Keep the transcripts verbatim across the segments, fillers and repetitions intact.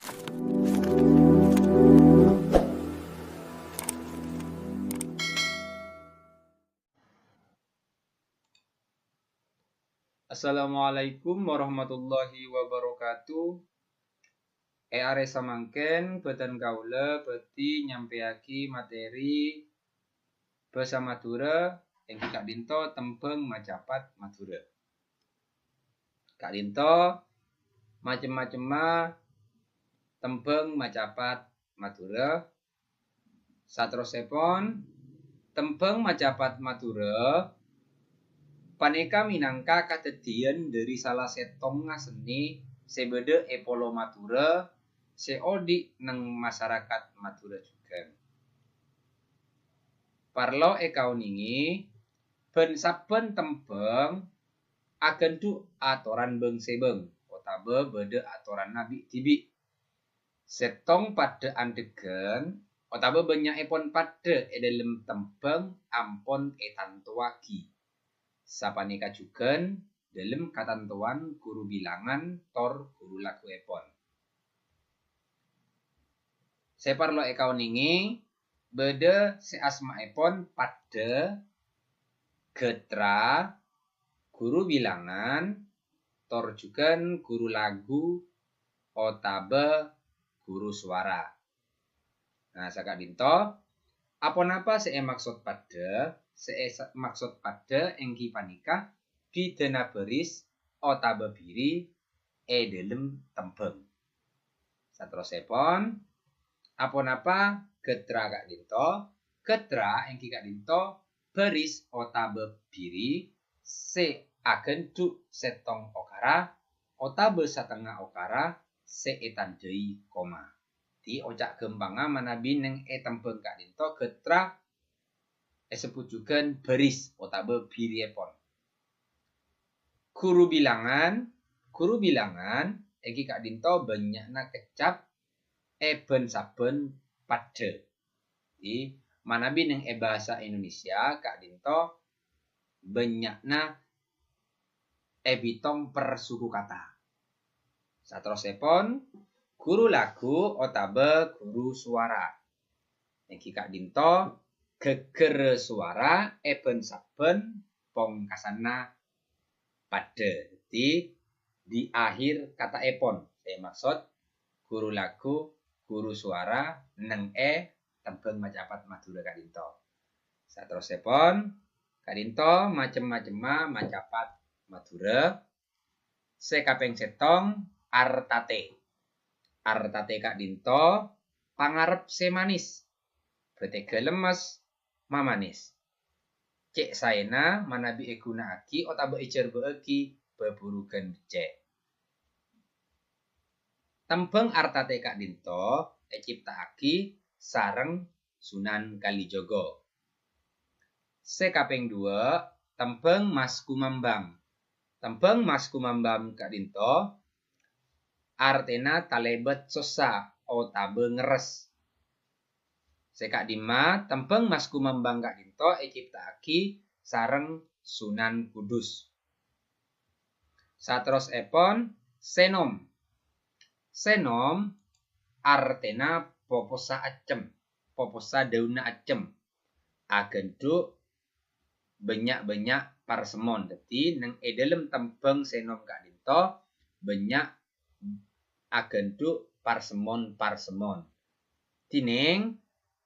Assalamualaikum warahmatullahi wabarakatuh. È arè samangkèn, bâdhân kaulâ bhâdhi nyampèyaghi materi bhâsa Madhurâ, èngghi ka'dinto tembhâng macapat Madhurâ. Ka'dinto macem-macemma tembhâng macapat Madhurâ. Saterrossèpon, tembhâng macapat Madhurâ panèka mènangka kadhâddhiyân dhâri sala sèttongnga seni sè bâdâ è Polo Madhurâ sè odi' neng masarakat Madhurâ jhughân. Parlo èkaonèngè, bân-sabbhân tembhâng aghândhu' atoran bâng-sèbâng otabâ bâdâ atoranna bi'-dhibi'. Sèttong paddhâ andhegghân otabâ bânnya'èpon paddhâ è dhâlem tembhâng ampon ètantowaghi. Sapanèka jhughân dhâlem katantowan ghuru bilangan tor ghuru laguèpon. Sè parlo èkaonèngè, bâdâ sè asmaèpon paddhâ, ghâtra, ghuru bilangan, tor jhughân ghuru lagu otabâ ghuru sowara. Nah, saka'dinto, aponapa sè èmaksod paddhâ? Sè èmaksod paddhâ èngghi panèka bhidhâna bhâris otabâ biri è dhâlem tembhâng. Saterrossèpon, aponapa ghâtra ka'dinto? Ghâtra èngghi ka'dinto bhâris otabâ biri sè aghândhu' sèttong okara otabâ satengnga okara sè ètandhâi koma. Dhâddhi, oca' ghâmpangnga manabi neng è tembhâng ka'dinto ghâtra èsebbhut jhughân bhâris otabâ birièpon. Ghuru bilangan, ghuru bilangan èngghi ka'dinto bânnya'na keccap è bân-sabbhân paddhâ. Dhâddhi, manabi neng è bhâsa Indonesia ka'dinto bânnya'na èbitong per suku kata. Saterrossèpon, ghuru lagu otabâ ghuru sowara. Èngghi ka'dinto ghâgghârrâ sowara è bân-sabbhân pongkasanna paddhâ. Dhâddhi, di akhir kataèpon. Sè maksod ghuru lagu, ghuru sowara neng è tembhâng macapat Madhurâ ka'dinto. Saterrossèpon, ka'dinto macem-macemma macapat Madhurâ. Sè kapèng sèttong, artaté. Artaté ka'dinto pangarep sè manis. Bhâtèghâ lemmes, mamanès. Cè' saèna manabi èghuna'aghi otabâ èjhârbâ'âghi bhâbhurughân beccè'. Tembhâng artaté ka'dinto ècipta'aghi sareng Sunan Kalijogo. Sè kapèng duwâ', tembhâng mas kumambang. Tembhâng mas kumambang ka'dinto artèna talèbât sossa otabâ ngerres. Sè ka'dimma, tembhâng mas kumambang ka'dinto ècipta'aghi sareng Sunan Kudus. Saterrossèpon, sènom. Sènom artèna popossa accem, popossa dhâunna accem. Aghândhu' bânnya'-bânnya' parsemmon. Dhâddhi, neng è dhâlem tembhâng sènom ka'dinto bânnya' aghândhu' parsemmon-parsemmon. Dhinèng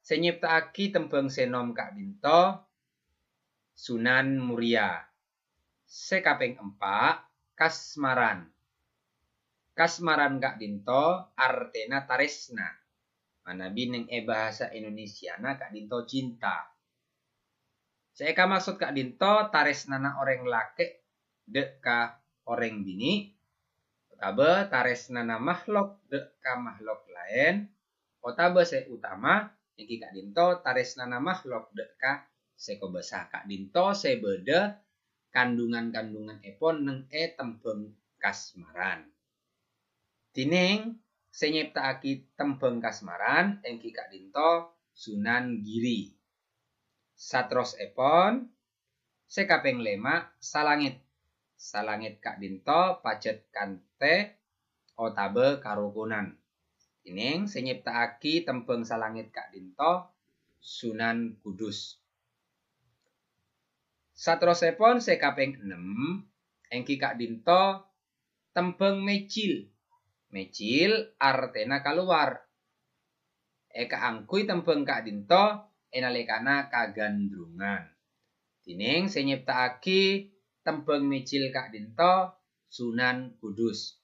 sè nyèpta'aghi tembhâng sènom ka'dinto Sunan Muria. Sè kapèng empa', kasmaran. Kasmaran ka'dinto artèna tarèsna. Manabi neng è bhâsa Indonesiana ka'dinto cinta. Sè èkamaksod ka'dinto tarèsnana orèng lakè' dâ' ka orèng binè', otabâ tarèsnana mahlok dâ' ka mahlok laèn, otabâ sè utama èngghi ka'dinto tarèsnana mahlok dâ' ka sè kobâsa. Ka'dinto sè bâdâ kandhungan-kandhunganèpon neng è tembhâng kasmaran. Dhinèng sè nyèpta'aghi tembhâng kasmaran èngghi ka'dinto Sunan Giri. Saterrossèpon, sè kapèng lèma', salangèt. Salangèt ka'dinto pajhât kanthè otabâ karokonan. Dhinèng sè nyèpta'aghi tembhâng salangèt ka'dhinto Sunan Kudus. Saterrossèpon sè kapèng ennem, èngghi ka'dhinto tembhâng mèjhil. Mèjhil artèna kalowar. Èkaangghuy tembhâng ka'dhinto è nalèkana kagandrungan. Dhinèng sè nyèpta'aghi tembhâng mèjhil ka'dhinto Sunan Kudus.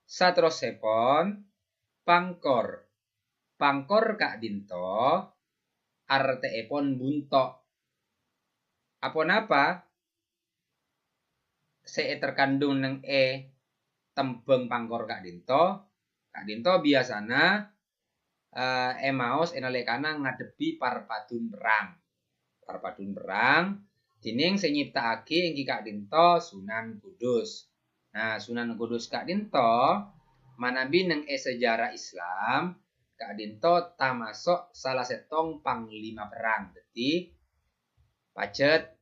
Saterrossèpon, pangkor. Pangkor ka'dhinto artèèpon bunto'. Aponapa sè èterkandung neng è tembhâng pangkor ka'dhinto? Ka'dhinto biyasana, eh, èmaos è nalèkana ngadhebbhi parpadun perrang. Parpadun perrang, dhinèng sè nyèpta'aghi èngghi ka'dhinto Sunan Kudus. Nah, Sunan Kudus ka'dhinto manabi neng è sejarah Islam, ka'dhinto tamaso' sala sèttong panglima perrang. Dhâddhi, pajhât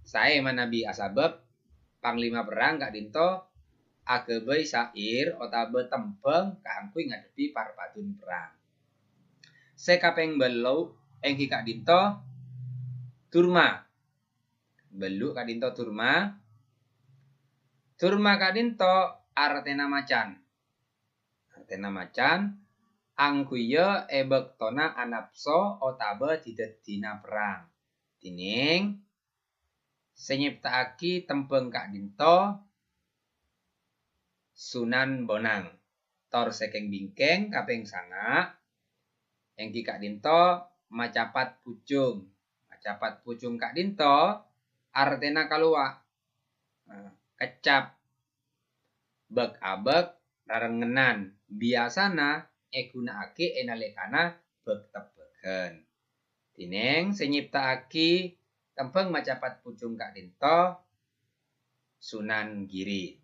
saè manabi asabâb panglima perrang ka'dhinto aghâbây syair otabâ tembhâng kaangghuy ngadhebbhi parpadun perrang. Sè kapèng bâllu' èngghi ka'dhinto durma. Bâllu' ka'dhinto durma. Durma ka'dhinto artèna macan. Artèna macan, angghuyyâ è bâktona anapso otabâ dhi-dhâddhina perrang. Dhinèng sè nyèpta'aghi tembhâng ka'dhinto Sunan Bonang. Tor sè kèng-bingkèng kapèng sanga', èngghi ka'dhinto macapat pojhung. Macapat pojhung ka'dhinto artèna kalowa', eh, keccap, bâk-abâk, rarengngenan. Biyasana èghuna'aghi è nalèkana bâk-tebbhâghân. Dhinèng sè nyèpta'aghi tembhâng macapat pojhung ka'dhinto Sunan Giri.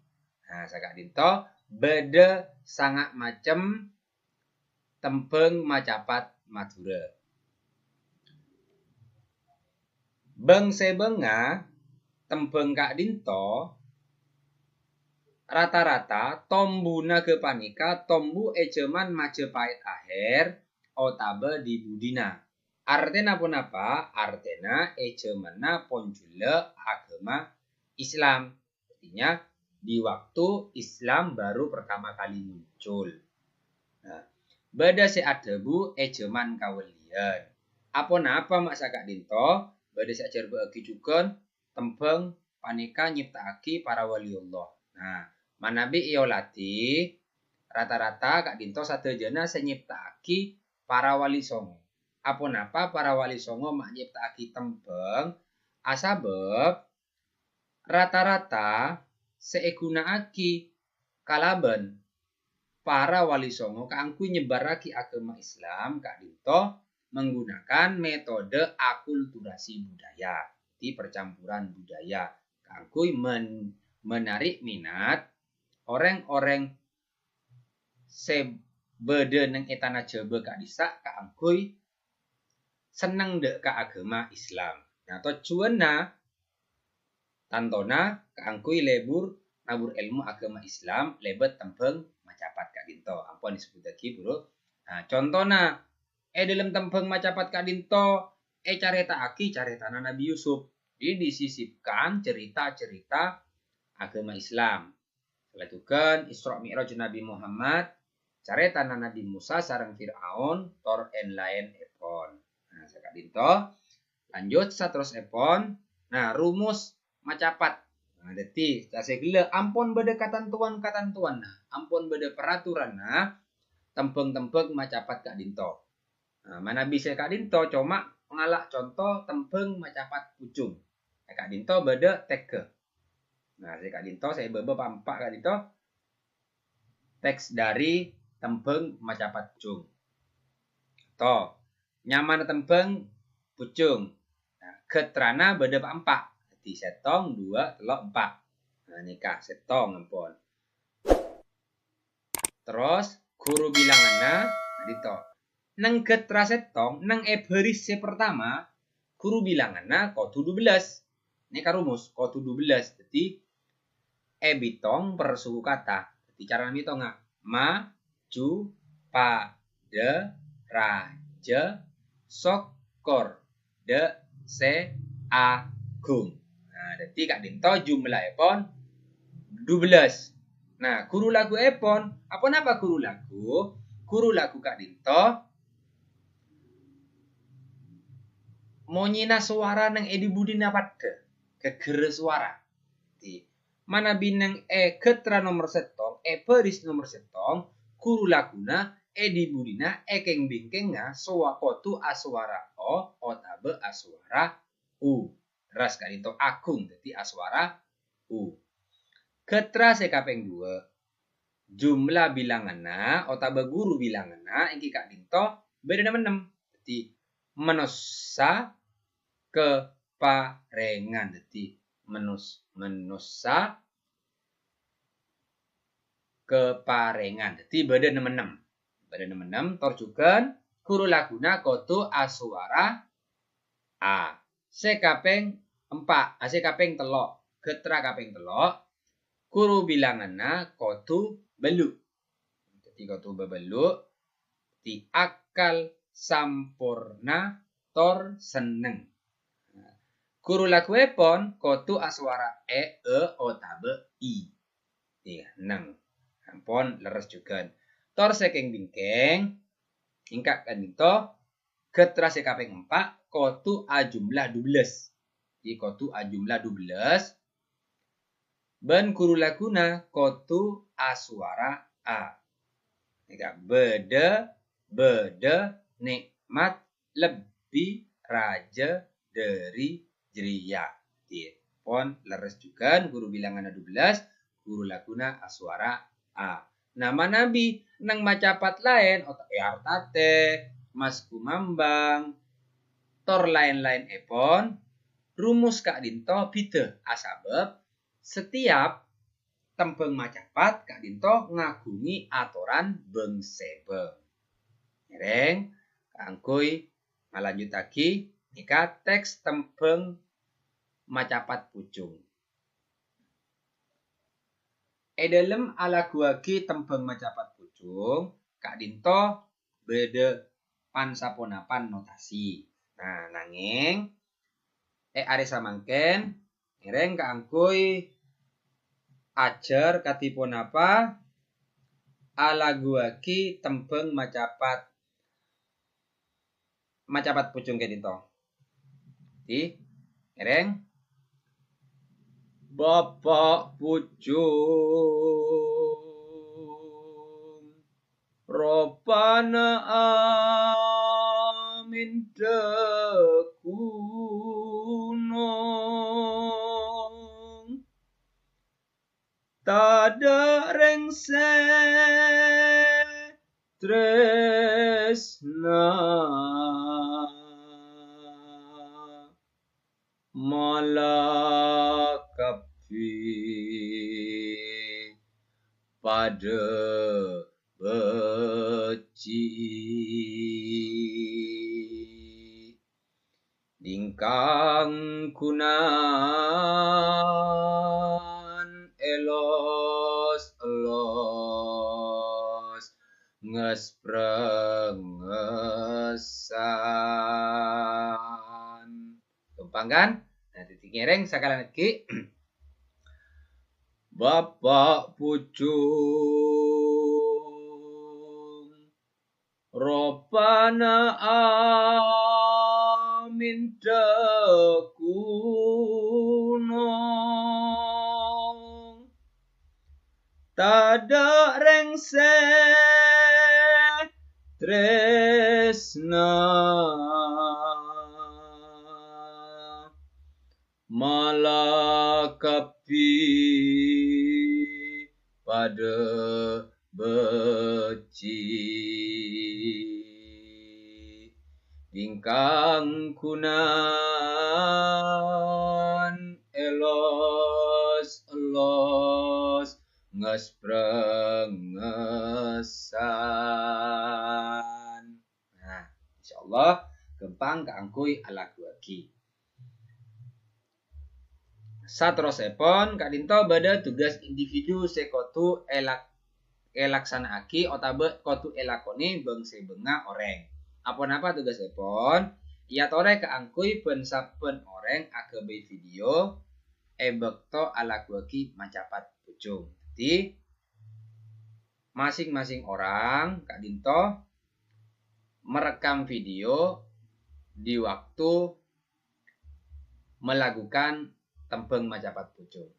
Nah, saka'dhinto bâdâ sanga' macem tembhâng macapat Madhurâ. Bâng-sèbângnga tembhâng ka'dhinto rata-rata tombuna ghâpanèka tombu è jhâman Majapahit ahèr otabâ dhi-budhina. Artèna ponapa? Artèna è jhâmanna ponjhulâ aghâma Islam. Artinya, di waktu Islam baru pertama kali muncul. Nah, bâdâ sè adhâbu è jhâman kawaliyân. Aponapa ma' saka'dhinto? Bâdâ sè ajhârbâ'âghi jhughân tembhâng panèka nyèpta'aghi para wali Allah. Nah, manabi èolatè, rata-rata ka'dhinto sadhâjâna sè nyèpta'aghi para wali songo. Aponapa para wali songo ma' nyèpta'aghi tembhâng? Asabâb rata-rata sè èghuna'aghi kalabân para wali songo kaangghuy nyebbarraghi aghâma Islam ka'dhinto menggunakan metode akulturasi budaya, di percampuran budaya, kaangghuy men-, menarik minat orèng-orèng sè bâdâ neng è tana Jhâbâ ka'dhissa' kaangghuy senneng dâ' ka aghâma Islam. Nah, tojjhuwânna tantona kaangghuy lebur nabur èlmo aghâma Islam lèbât tembhâng macapat ka'dhinto. Ampon èsebbhuttaghi, buru. Nah, contona, è dhâlem tembhâng macapat ka'dhinto ècarèta'aghi carètana Nabi Yusuf. Jadi, disisipkan cerita-cerita aghâma Islam. Salanjutkan, Isra Mi'raj Nabi Muhammad, carètana Nabi Musa sareng Fir'aun, tor èn-laènèpon. Nah, saka'dhinto. Lanjut, saterrossèpon. Nah, rumus macapat. Nah, dhâddhi, sè ghellâ' ampon bâdâ katantowan-katantowanna, ampon bâdâ peraturanna, tembhâng-tembhâng macapat ka'dhinto. Nah, manabi sè ka'dhinto coma ngala' conto tembhâng macapat pojhung. È ka'dhinto bâdâ tèghâ. Nah, sè ka'dhinto, sè bâbâ pa-, empa' ka'dhinto, teks dhâri tembhâng macapat pojhung. To, nyamana tembhâng pojhung. Nah, ghâtrana bâdâ pa-, empa'. Dhâddhi sèttong, duwâ', tello', empa'. Nah, nèka sèttong ampon. Terros, ghuru bilanganna, ka'dhinto. Neng ghâtra sèttong, neng è bhâris sè partama, ghuru bilanganna kodhu dubellâs. Nèka rumus, kodhu dubellâs. Dhâddhi, è bitong per suku kata. Dhâddhi, carana mitongnga, ma, Ju, pa, dâ, ra, jâ, sokor, dâ, sè, aghung. Nah, dhâddhi ka'dinto jumlahèpon dubellâs. Nah, ghuru laguèpon, aponapa ghuru lagu? Ghuru lagu ka'dinto monyèna sowara neng è dhi-budhina paddhâ, ghâghârrâ sowara. Dhâddhi, manabi neng è ghâtra nomer sèttong, è bhâris nomer sèttong, ghuru laguna è dhi-budhina è kèng-bingkèngnga sowa kodhu asowara o otabâ asowara u. Lerres ka'dinto aghung dhâddhi asowara u. Ghâtra sè kapèng duwâ', jumlah bilanganna otabâ ghuru bilanganna èngghi ka'dinto bâdâ nem-ennem. Dhâddhi, manossa, kaparèngan. Dhâddhi, manos-, manossa, kaparèngan. Dhâddhi, bâdâ nem-ennem. Bâdâ nem-ennem, tor jhughân ghuru laguna kodhu asowara a. Sè kapèng empa', a, sè kapèng tello', ghâtra kapèng tello', ghuru bilanganna kodhu bâllu'. Dhâddhi kodhu bâbâllu', dhâddhi akal samporna tor senneng. Ghuru laguèpon kodhu asowara è, e, otabâ i. Iyâ, neng. Ampon lerres jhughân. Tor sè kèng-bingkèng, èngghâ ka'dinto, ghâtra sè kapèng empa' kodhu ajumlah dubellâs. Dhâddhi kodhu ajumlah dubellâs. Bân ghuru laguna kodhu asowara a. Nèka bâdâ, bâdâ, nè'mat, lebbi, rajâ, dhâri, jârèya. Dhâddhi, pon lerres jhughân, ghuru bilanganna dubellâs, ghuru laguna asowara a. Nah, manabi neng macapat laèn, otabâ è artatè, mas kumambang, tor laèn-laènèpon, rumus ka'dinto bhidhâ, asabâb setiap tembhâng macapat ka'dinto ngaghungè atoran bâng-sèbâng. Ngèrèng kaangghuy ngalanjuttaghi nèka teks tembhâng macapat pojhung. È dhâlem alaghuwâghi tembhâng macapat pojhung, ka'dinto bâdâ pan-saponapan notasi. Nah, nangèng è arè samangkèn, ngèrèng kaangghuy ajhâr kadhi ponapa alaghuwâghi tembhâng macapat, macapat pojhung ka'dinto. Dhâddhi, ngèrèng. Bapa' pojhung. Ropana amèndhâ ghunong. Tadâ' rèng sè trèsna. Mala kabbhi padâ becci'. Dingkang ghunan èlos-ellos ngèsprengngessan. Ghâmpang, kan? Nah, dhâddhi ngèrèng sakalèan aghi'. Bapa' pojhung, ropana amèndhâ ghunong. Tadâ' rèng sè trèsna. Mala kabbhi padâ becci'. Dingkang ghunan èlos-ellos ngèsprengngessan. Nah, insyaallah ghâmpang kaangghuy alaghuwâghi. Saterrossèpon, ka'dinto bâdâ tugas individu sè kodhu èlak-, èlaksana'aghi otabâ kodhu èlakonè bâng-sèbângnga orèng. Aponapa tugasèpon? Èyatorè kaangghuy bân sabbhân orèng aghâbây video è bâkto alaghuwâghi macapat bhujung. Dhâddhi, masing-masing orang ka'dinto merekam video di waktu melakukan tembhâng macapat bhujung.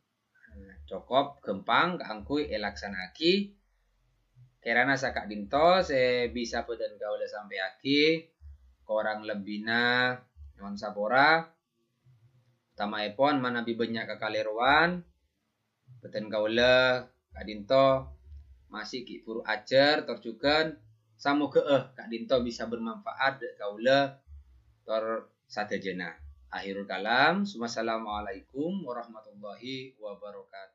Nah, cokop ghâmpang kaangghuy èlaksana'aghi. Kèrana saka'dinto sè bisa bâdhân kaulâ sampèyaghi, korang lebbina nyo'on sapora. Utamaèpon manabi bânnya' kakalèrowan, bâdhân kaulâ ka'dinto masih ghi' bhuru ajhâr tor jhughân samoghâ'â ka'dinto bisa bermanfaat dâ' kaulâ tor sadhâjâna. Akhirul kalam, summassalamualaikum warahmatullahi wabarakatuh.